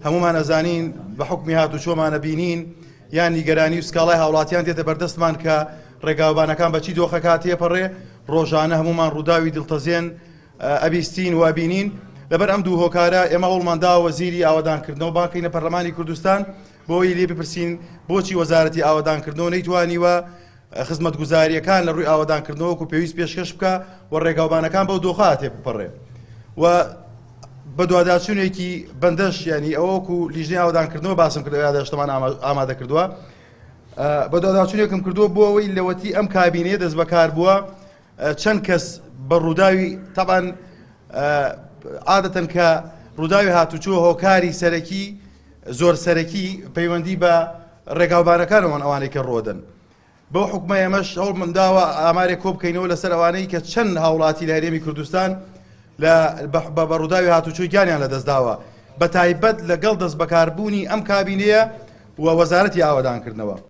هەمومان ئەزانین بە حوکمی هاتوچۆمانە بینین یان نیگەرانی و سکاڵای هاوڵاتیان دێتە بەردەستمان کە ڕێگاوبانەکان بە چی دۆخەکە تێپەڕێ، ڕۆژانە هەمومان ڕووداوی دڵتەزێن ئەبیستین و ئەبینین. لەبەر ئەم دوو هۆکارە ئێمە هەوڵمان داوە وەزیری ئاوەدانکردنەوە بانگ کەینە پەرلەمانی کوردستان بۆ ئەوەی لێ بپرسین بۆچی وەزارەتی ئاوەدانکردنەوە نەیتوانیوە خزمەتگوزارییەکان لە ڕووی ئاوەدانکردنەوە وەکو پێویست پێشکەش بکا و ڕێگاوبانەکان بەو دۆخە تێبپەڕێ و بەدواداچوونێکی بەندەش یانی ئەوە وەکو لیژنەی ئاوەدانکردنەوە باسم کرد ئەو یاداشتەمان ئامادە کردووە بەدواداچوونێکم کردووە بۆ ئەوەی لەوەتی ئەم کابینەیە دەست بەکار بووە چەند کەس بە ڕووداوی تەبان عادەتەن کە ڕووداوی هاتوچۆ هۆکاری سەرەکی زۆر سەرەکی پەیوەندی بە ڕێگاوبانەکانەوەن ئەوانەی کە ڕۆدەن بەو حوکمە ئێمەش هەوڵمان داوە ئامارێک کۆبکەینەوە لەسەر ئەوانەی کە چەند هاوڵاتی لە هەرێمی کوردستان لە بە ڕووداوی هاتوچۆی گیانیان لەدەستداوە بە تایبەت لەگەڵ دەستبەکاربوونی ئەم کابینەیە و وەزارەتی ئاوەدانکردنەوە.